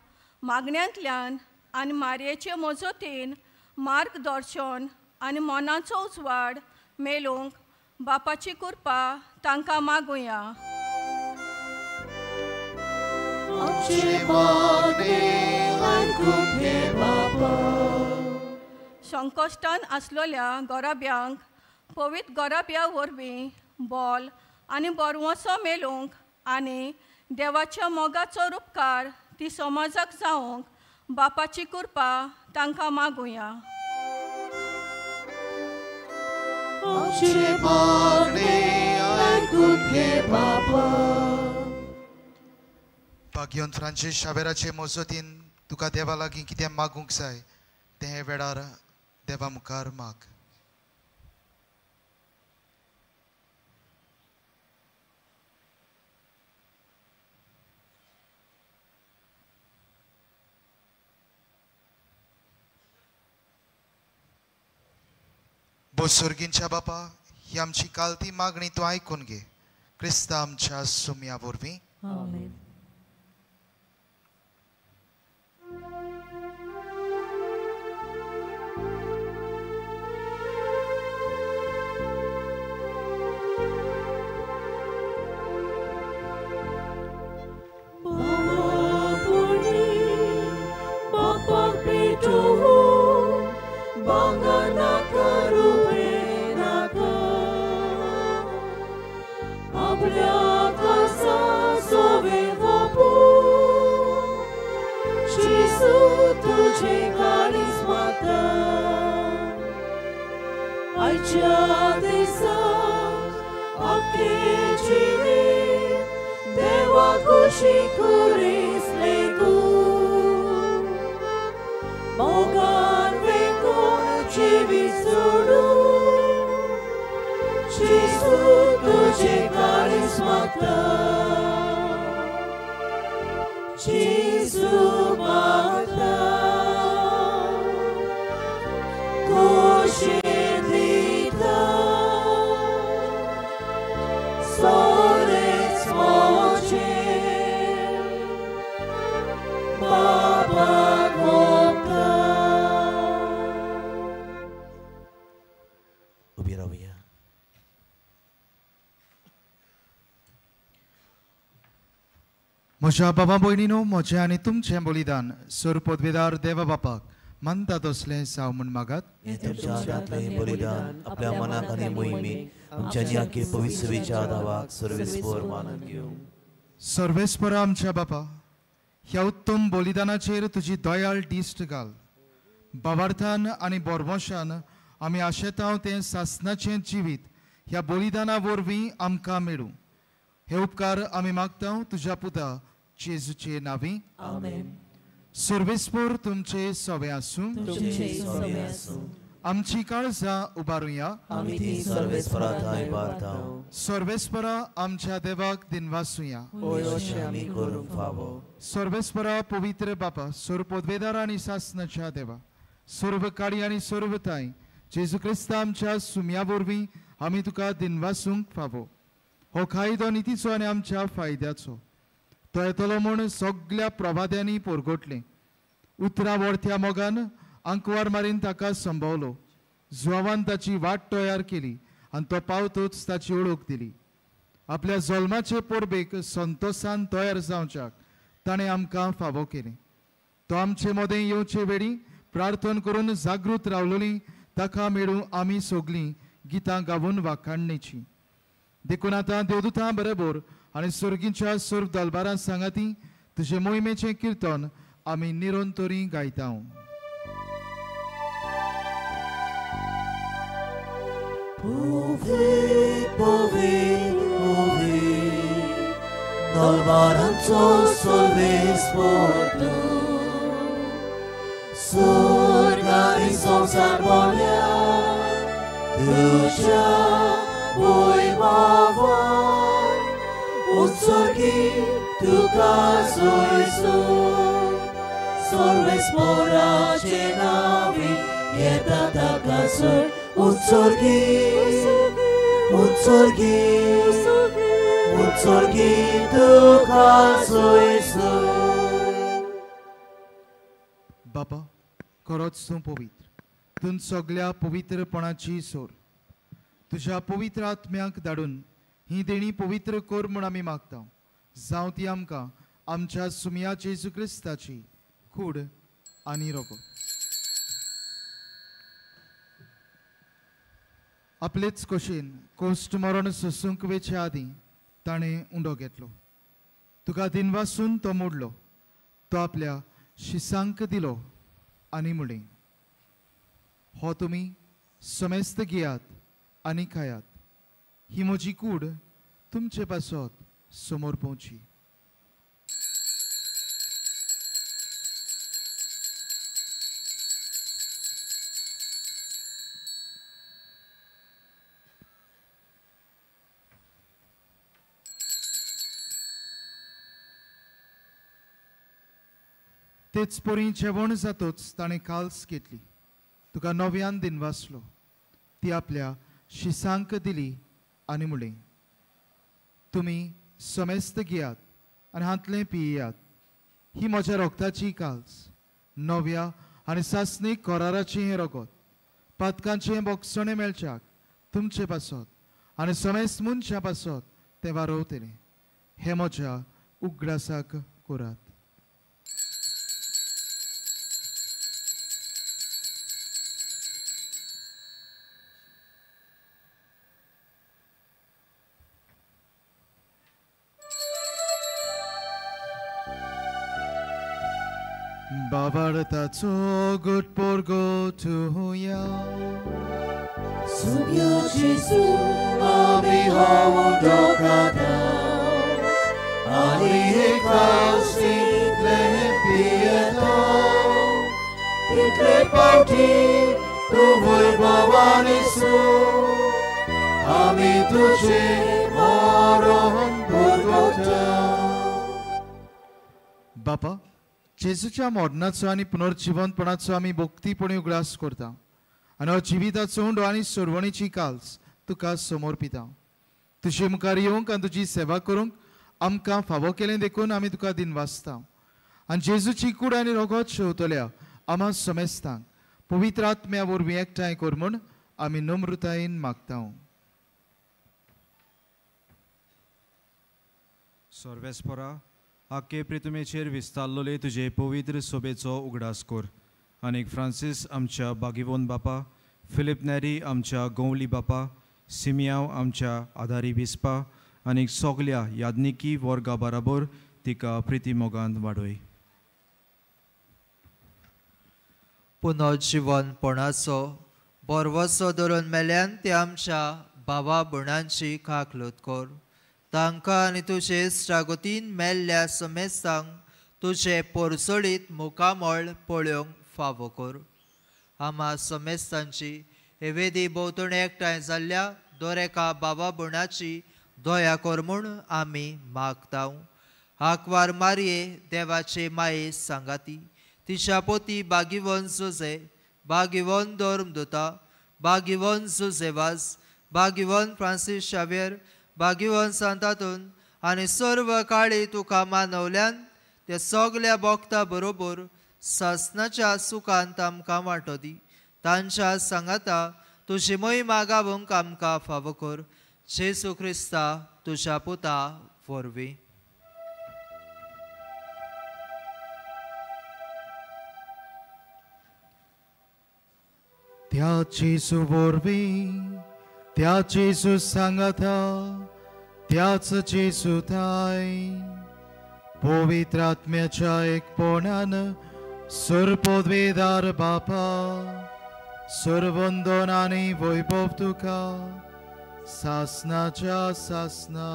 मागण्यांतल्यान आनी मारयेचे मजतीन मार्गदर्शन आनी मनाचो उजवाड मेळूंक बापाची कृपा तांकां मागुया. आमचे मागणे आयकून घे बापा. संकश्टान आसलेल्या गोराब्यांक पवित्र गोराब्या वरवीं बोल आनी बरवसो मेळूंक आनी देवाच्या मोगाचो रुपकार ती समाजाक जावंक बापाची कृपा तांकां मागुया. आमचे मागणे आयकून घे बापा. भाग्यवंत फ्रांसीस शावेराचे मजतीन तुका देवा लागीं कितें मागूंक जाय तें हे वेळार देवा मुखार माग. बोसुर्गींच्या बापा, ही आमची कालती मागणी तूं आयकून घे, क्रिस्ता आमच्या सुम्या वरवीं. आमेन. म्हज्या बाबा भयणीनो, म्हजें आनी तुमचें बलिदान सर पदवेदार देवा बापाक मानता तसलें जावं म्हूण मागात. हें तुमच्या हातांतलें बलिदान आपल्या मनाक आनी मोहिमेक आमच्या नियाके पवित्रवेच्या दावाक सर्वेस्पर मानून घेवं. सर्वेस्पर आमच्या बापा, ह्या उत्तम बलिदानाचेर तुजी दयाळ दिश्ट घाल. बाबार्थान आनी बोरमोशान आमी आशेतांव तें सासनाचें जिवीत ह्या बलिदाना वरवीं आमकां मेळूं. हे उपकार आमी मागता तुज्या पुता जेजूचे नांवी. आमेन. सर्वेस्पर तुमचे सवे आसूं. आमची काळजां उबारुया. सर्वेस्परा आमच्या देवाक दिनवासुया. सर्वेस्परा पवित्र बापा, सर्व पदवेदार आनी सासनाच्या देवा, सर्व काळी आनी सर्व ताय, जेजू क्रिस्ता आमच्या सुम्या वरवीं आमी तुका दिनवासूंक फावो. हो कायदो नितीचो आनी आमच्या फायद्याचो. तो येतलो म्हूण सगल्या प्रवाद्यांनी पोरगोटलें. उतरां वरत्या मोगान आंकवार मारीन ताका संभवलो. जुवावान ताची वाट तयार केली आनी तो पावतोच ताची ओळख दिली. आपल्या जल्माचे परबेक संतोसान तयार जावच्याक ताणें आमकां फावो केलें. तो आमचे मदें येवचे वेळी प्रार्थना करून जागृत रावलोली ताका मेळूं आमी सगलीं गितां गावून वाखाणणेची. देखून आतां देवदूतां बरोबर आनी सर्गीच्या सर्व दलबारां सांगाती तुजे मोहिमेचें किर्तन आमी निरंतरी गायता. दलबारांचो सर्वेस्पर तूं, सर्ग आनी संवसार भरल्या तुज्या वैभवान. उत्सर्गी तुका सोयसून सर्वेस्पराचे नांवी येता ताका सोय उत्सर्गी उत्सर्गी उत्सर्गी तुका सोय सोय. बाबा खरोच तूं पवित्र, तूं सगल्या पवित्रपणाची सोर. तुज्या पवित्र आत्म्याक धाडून ही देणी पवित्र कर म्हूण आमी मागता. जावं ती आमकां आमच्या सुमया जेजू क्रिस्ताची कूड आनी रगत. आपलेच खोशेन कोश्ट मरण सोसूंक वेचे आदीं ताणें उंडो घेतलो. तुका दिनवासून तो मोडलो, तो आपल्या शिसांक दिलो आनी म्हणलें, हो तुमी समेस्त घेयात आनी खायात, ही म्हजी कूड तुमचे पासत समोर पोवची. तेच परी जेवण जातोच ताणें काल्स घेतली, तुका नव्यान दिनवासलो, ती आपल्या शिसांक दिली आनी म्हणलें, तुमी समेस्त घेयात आनी हांतलें पियात, ही म्हज्या रोगताची काल्स, नव्या आनी सासणीक कराराचें हें रगत, पातकांचें बोगसणें मेळच्याक तुमचे पासत आनी समेस्त मनशां पासत तें वारोवतलें. हें म्हज्या उगडासाक करात. बाबार्थाचो गुट पोरगोटुया Sumya Jesu ami hawo dokata ani hekasi le pieta title pauti tu voi bhavani su ami tuje moron purgota. बापा, जेजूच्या मरणाचो आनी पुनर्जिवंतपणाचो आमी भक्तीपणी उगडास करता आनी हो जिविताचो उंडो आनी सोडवणीची काल्स तुका समर्पिता. तुजे मुखार येवंक आनी तुजी सेवा करूंक आमकां फावो केलें देखून आमी तुका दिनवासता. आनी जेजूची कूड आनी रगत शेवतल्या आमा समेस्तांक पवित्र आत्म्या वरवीं एकठांय कर म्हूण आमी नम्रतायेन मागता. सर्वेस्परा, आखे प्रितुमेचेर विस्तारलोले तुजे पवित्र सोबेचो उगडास कर आनीक फ्रांसीस आमच्या बागिवोन बापा, फिलीप नॅरी आमच्या गोवली बापा, सिमियांव आमच्या आदारी बिस्पा आनीक सगल्या याज्ञिकी वर्गा बराबर तिका प्रिती मोगान वाडय. पुनर्जिवनपणाचो बरवसो धरून मेल्यान ते आमच्या बाबा भयणांची काकलूत कर. तांकां आनी तुजे इश्टागतीन मेल्ल्या समेस्तांक तुजें पोरसोळीत मुखामळ पळोवंक फावो कर. आमा समेस्तांची हे वेदी भोंवतणी एकठांय जाल्ल्या दर एका बाबा भयणाची दया कर म्हूण आमी मागता. आंकवार मारये देवाचे माये सांगाती तिच्या पोती बागिवन जुजे, बागिवन धर्मदुता, बागिवन जुजेवाज, बागिवन फ्रांसीस शाव्यर, बागिवन सांतातून आनी सर्व काळी तुका मानवल्यान ते सगल्या भक्ता बरोबर सासनाच्या सुखांत आमकां वांटो दी. तांच्या सांगाता तुजी महिमा गावंक आमकां फावो कर. जेजू क्रिस्ता तुज्या पुता वरवीं. त्या जेजू वरवीं, त्या जेजू सांगाता, त्याच जेजू थाय पवित्र आत्म्याच्या एकपणान सर्वपदवेदार बापा, सर्वंदन आनी वैभव तुका सासनाच्या सासना.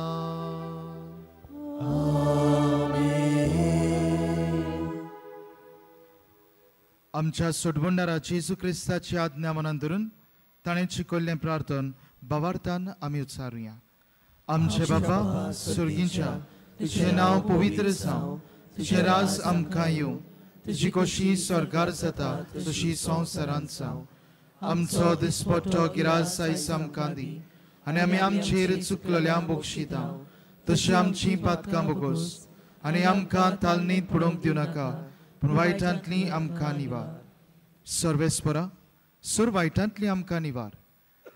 आमच्या सोडवणदारा जेजू क्रिस्ताची आज्ञा मनान धरून ताणें शिकयल्लें प्रार्थन भावार्थान आमी उच्चारुया. आमचे बाबा सुर्गींच्या, तुजें नांव पवित्र जावं, तुजें राज आमकां येवं, तुजी खोशी स्वर्गार जाता तशी संवसारांत जावं. आमचो दिसपट्टो गिरास आयज आमकां दी आनी आमी आमचेर चुकलेल्या बक्षिता तशी आमची पातकां बोगोस आनी आमकां तालनीत पडोवंक दिवं नाका पूण वायटांतली आमकां निवार. सर्वेस्परा सुर वायटांतली आमकां निवार.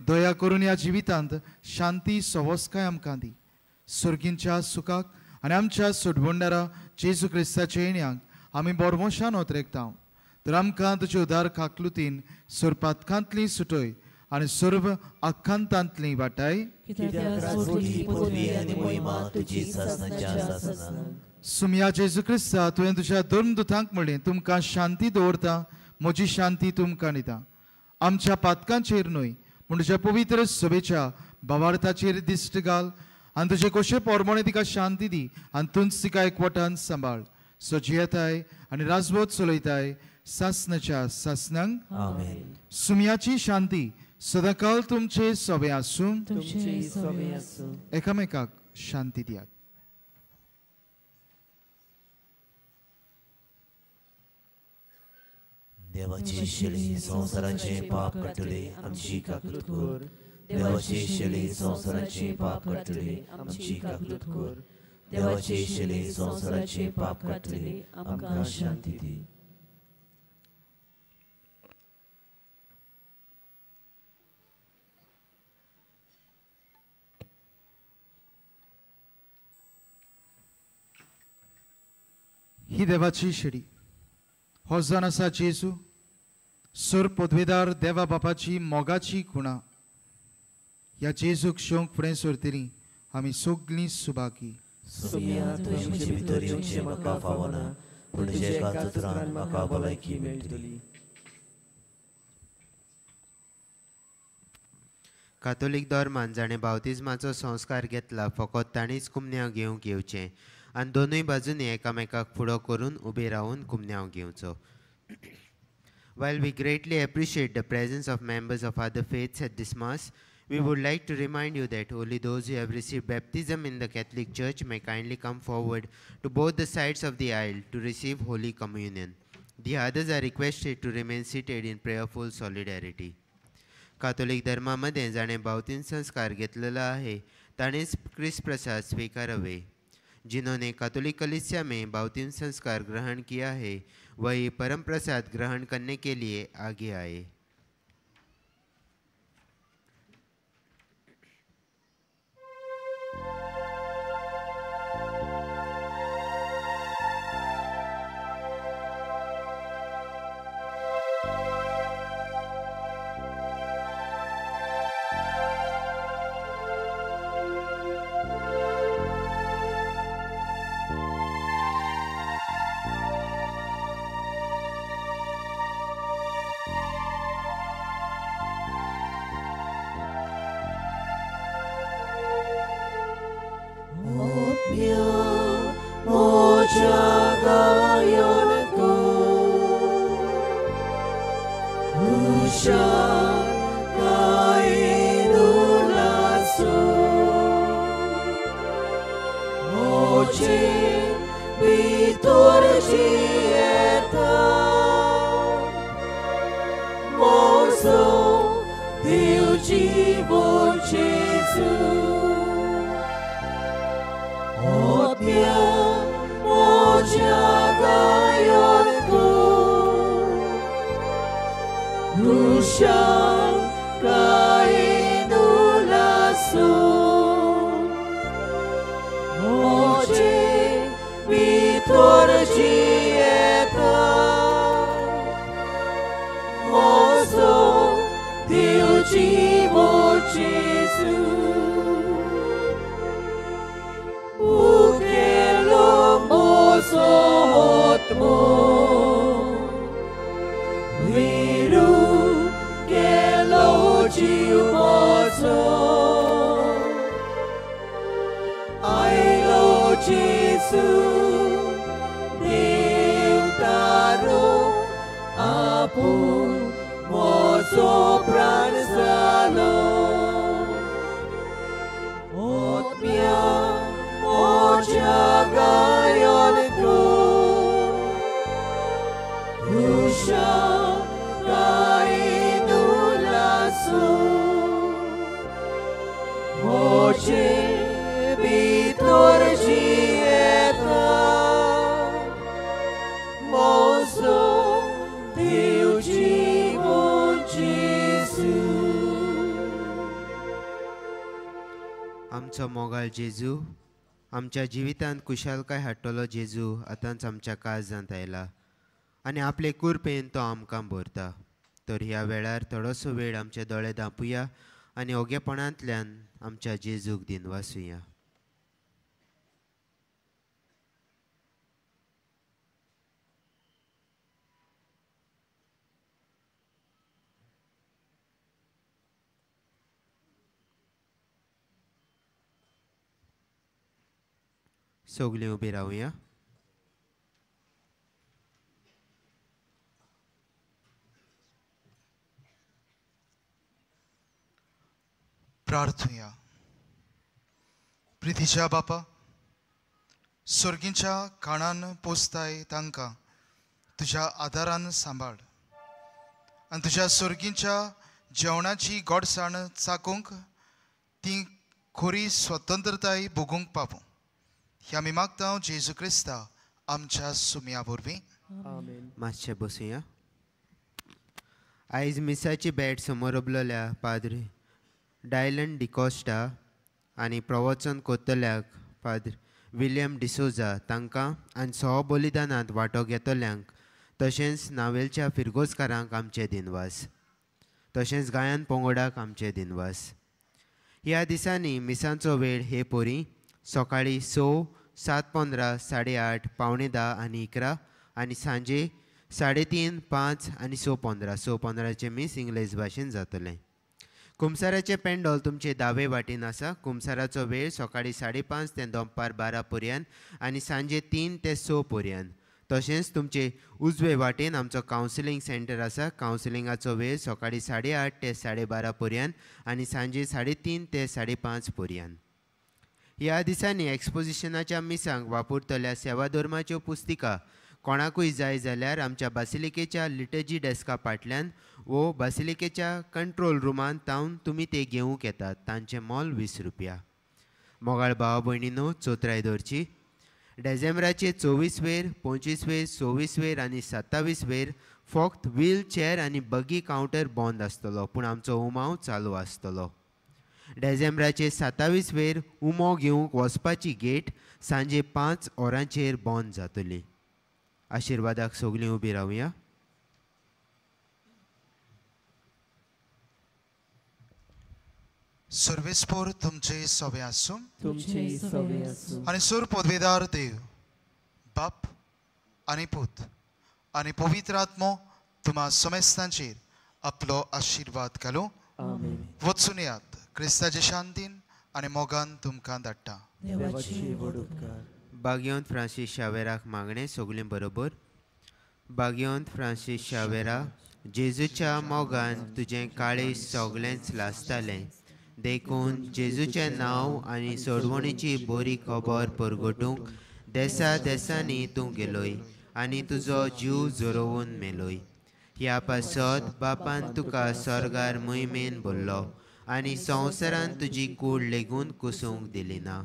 दया करून ह्या जिवितांत शांती सवस्काय आमकां दी. सर्गींच्या सुखाक आनी आमच्या सोडवणदारा जेजू क्रिस्ताच्या येण्याक आमी बोरवोशान ओतरेकता. तर आमकां तुजे उदार काकलुतीन सोरपातकांतली सुटय आनी सर्व आखांतांतली वाटाय. सुमया जेजू क्रिस्ता तुवें तुज्या धर्मदुतांक म्हणलें तुमकां शांती दवरता म्हजी शांती तुमकां दिता. आमच्या पातकांचेर न्हय पूण तुज्या पवित्र सभेच्या भावार्थाचेर दिश्ट घाल आनी तुजे कशे पोरमोणे तिका शांती दी आनी तूंच तिका एकवटान सांबाळ. सजियताय आनी राजवत चलयताय सासनाच्या सासनांक. आमेन. सुमयाची शांती सदांकाल तुमचे सवे आसूं. एकामेकाक शांती दियात. देवाची शेळी संवसाराचे पाप काडटले आमची काकूत कर. देवाची शेळी संवसाराचे पाप काडटले आमची काकूत कर. देवाची शेळी संवसाराचे पाप काडटले आमकां शांती दी. ही देवाची शेळी हो जावन आसा जेजू सर पदवेदार देवा बापाची मोगाची खुणा. ह्या जेजूक शेवंक फुडें सरतली आमी सगळीं सुभागी. सुमया तुवें म्हजे भितर येवचें म्हाका फावना पूण तुज्या एका उतरान म्हाका भलायकी मेळटली. कातोलीक धर्मान जाणें बावतिज्माचो संस्कार घेतला फकत ताणीच कुमन्यांव घेवंक येवचें आनी दोनूय बाजूंनी एकामेकाक फुडो करून उबे रावन कुमन्यांव घेवचो. While we greatly appreciate the presence of members of other faiths at this Mass, we would like to remind you that only those who have received baptism in the Catholic Church may kindly come forward to both the sides of the aisle to receive Holy Communion. The others are requested to remain seated in prayerful solidarity. Catholic धर्मामध्ये जाणें बावतीन संस्कार घेतलेला आहे ताणेच क्रिस्त प्रसाद स्वीकारावे. जिन्होंने Catholic कलीसिया में बावतीन संस्कार ग्रहण किया है वही परम प्रसाद ग्रहण करने के लिए आगे आए. तुझे भितर जियेता म्हजो देव जिवन जेजू. आमचो मोगाळ जेजू, आमच्या जिवितांत कुशालकाय हाडटलो जेजू आतांच आमच्या काळजांत आयला आनी आपले कुरपेन तो आमकां भरता. तर ह्या वेळार थोडोसो वेळ आमचे दोळे धांपुया आनी ओगेपणांतल्यान आमच्या जेजूक दिनवासुया. सगळीं उबी रावया. प्रार्थुया. प्रितीच्या बापा, सर्गींच्या काणान पोसताय तांकां तुज्या आदारान सांबाळ आनी तुज्या सर्गींच्या जेवणाची गोडसाण चाकूंक ती खोरी स्वतंत्रताय भोगूंक पावूं. ह्या आमी मागता जेजू क्रिस्ता आमच्या सुमया वरवीं. मातशें बसुया. आयज मिसाची भेट समोर उबलोल्या पाद्री डायलन डिकोस्टा आनी प्रवचन कोत्तल्याक फादर विलियम डिसोजा तांकां आनी सह बलिदानांत वांटो घेतल्यांक तशेंच नावेलच्या फिरगोजकारांक आमचे दिनवास, तशेंच गायन पंगडाक आमचे दिनवास. ह्या दिसांनी मिसांचो वेळ हे पोरी सकाळीं 6, 7:15, 8:30, 9:45 आनी 11 आनी सांजे 3:30, 5 आनी 6:15. 6:15 मीस इंग्लीश भाशेन जातलें. कुमसाराचें पेंडोल तुमचे दावे वाटेन आसा. कुमसाराचो वेळ सकाळीं 5:30 ते दनपार 12 पर्यंत आनी सांजे 3 ते 6 पर्यंत. तशेंच तुमचे उजवे वाटेन आमचो कावन्सिलींग सेंटर आसा. कावन्सिलिंगाचो वेळ सकाळीं 8:30 ते 12:30 पर्यंत आनी सांजे 3:30 ते 5:30 पर्यंत. ह्या दिसांनी एक्सपोजिशनाच्या मिसांक वापरतल्या सेवा धर्माच्यो पुस्तिका कोणाकूय जाय जाल्यार आमच्या बासिलिकेच्या लिटर्जी डेस्का फाटल्यान वो बासिलिकेच्या कंट्रोल रुमान तावन तुमी ते घेवंक येतात. तांचें मोल 20 रुपया. मोगाळ भाव भयणीनो, चोत्राय दवरची. डिसेंबराचे 24 वेर, 25 वेर, 26 वेर आनी 27 वेर फक्त व्हील चेअर आनी बगी कावंटर बंद आसतलो, पूण आमचो उमाव चालू आसतलो. डिसेंबराचे 27 वेर उमो घेवंक वचपाची गेट सांजे 5 वरांचेर बंद जातली. आशिर्वादाक सगळीं उबी रावया. सर्वेस्पोर तुमचे सवे आसूं, तुमचे सवे आसूं. आनी सुर पदवेदार देव बाप आनी पूत आनी पवित्र आत्मो तुमा समेस्तांचेर आपलो आशिर्वाद घालूं. वचून यात क्रिस्ताचे शांतीन आनी मोगान तुमकां धाडटा. बागेवंत फ्रांसीस शावेराक मागणें सगळीं बरोबर. बागेवंत फ्रांसीस शावेरा, जेजूच्या मोगान तुजें काळीज सगळेंच लासतालें, देखून जेजूचें नांव आनी सोडवणीची बरी खबर परगटूंक देसा देसांनी तूं गेलोय आनी तुजो जीव झरोवन मेलोय. ह्या पासत बापान तुका स्वर्गार मोहिमेन भरलो आनी संवसारान तुजी कूड लेगून कुसूंक दिली ना.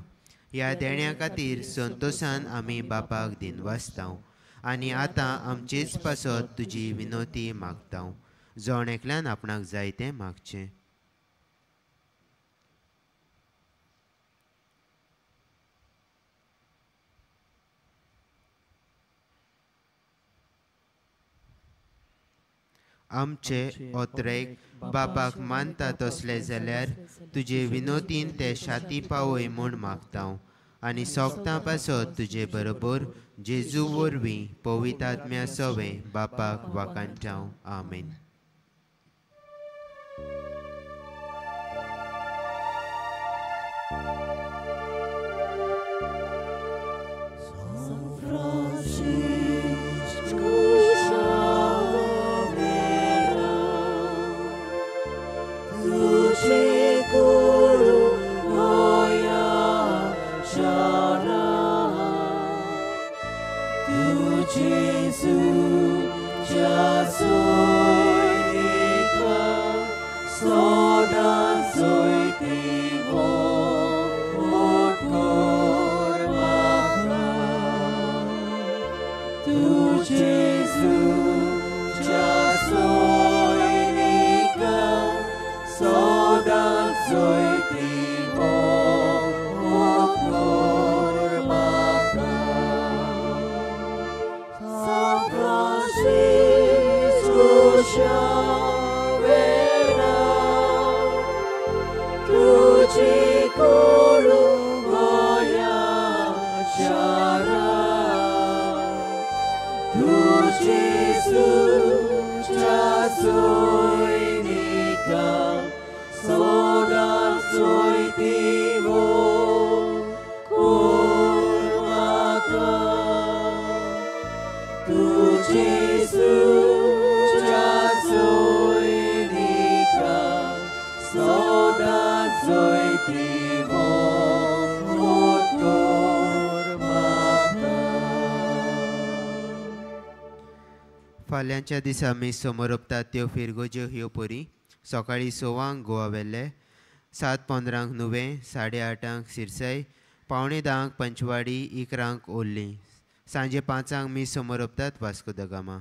ह्या देण्या खातीर संतोशान आमी बापाक दिनवासताव आनी आतां आमचेच पासत तुजी विनोती मागताव. जण एकल्यान आपणाक जाय तें मागचें. आमचे ओत्रेक बापाक मानता तसले जाल्यार तुजे विनोतीन ते शाती पावय म्हूण मागताव आनी सोगतां पासत तुजे बरोबर जेजू वरवीं पवित्र आत्म्या सवें बापाक वाखाणटाव. आमेन. Soda soy tivo. फाल्यांच्या दिसा मीस समोर त्यो फिरगोज्यो ह्यो परी सकाळीं 6 गोवा वेल्ले, 7:15 नुवें, 8:30 सिरसय, 9:45 पंचवाडी, 11 ओल्ली. सांजे 5 मीस समोर वास्को the Gama.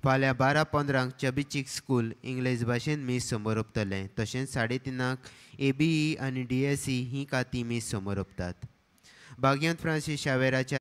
फाल्यां 12:15 चबीचिक स्कूल इंग्लेज भाशेन मीस समोर ओंपतलें. तशेंच 3:30 ABE आनी DSE ही काती मीस समोर ओंपतात. बाग्यांत फ्रांसीस शावेराच्या